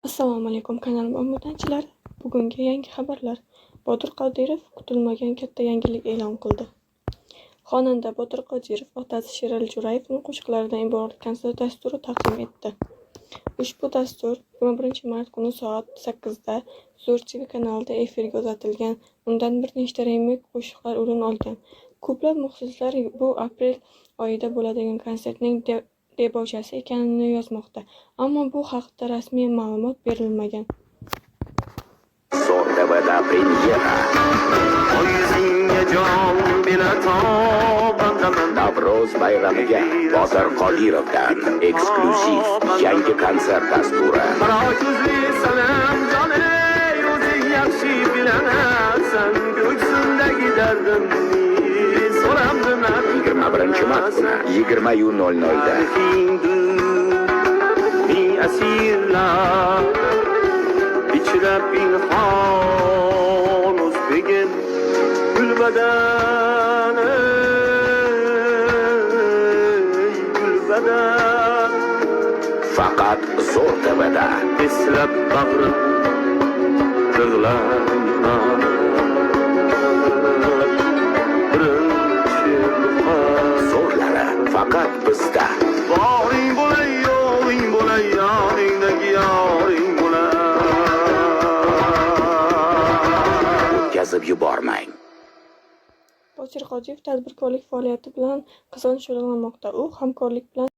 Assalomu alaykum, kanalim obunachilari. Bugungi yangi xabarlar. Botir Qodirov kutilmagan katta yangilik e'lon qildi. Xonanda Botir Qodirov otasi Sherali Jo'rayevning qo'shiqlaridan iborat konsert dasturi taqdim etdi. Ushbu dastur 21-mart kuni soat 8 da Zo'r TV kanalida efirga uzatilgan. Undan bir nechta remix qo'shiqlar o'rin olgan. Ko'plab muxlislar bu aprel oyida bo'ladigan konsertning debochasi ekanini yozmoqda, ammo bu haqda rasmiy ma'lumot berilmagan. Zo'r TVda premyera. Yuzingga jon bela. Navro'z bayramiga Botir Qodirovdan eksklyuziv yangi konsert dasturi. Qora ko'zli sanam jon, o'zing yaxshi bilasan, ko'ksimdagi dardimni so'ramdim. 21-mart kuni 20:00 da. Ming asirlar ichra pinhon o'zbegim gulbadan, ey, gulbadan. Faqat Zo'r TVda. Eslab bag'rim yig'layman birinchi muhabbat. Zo'rlari faqat bizda. Boring bo'lay, yo'g'ing bo'lay, yoningdagi yoring bo'lay. O'tkazib yubormang. Botir Qodirov tadbirkorlik faoliyati bilan qizg'in shug'ullanmoqda. U hamkorlik bilan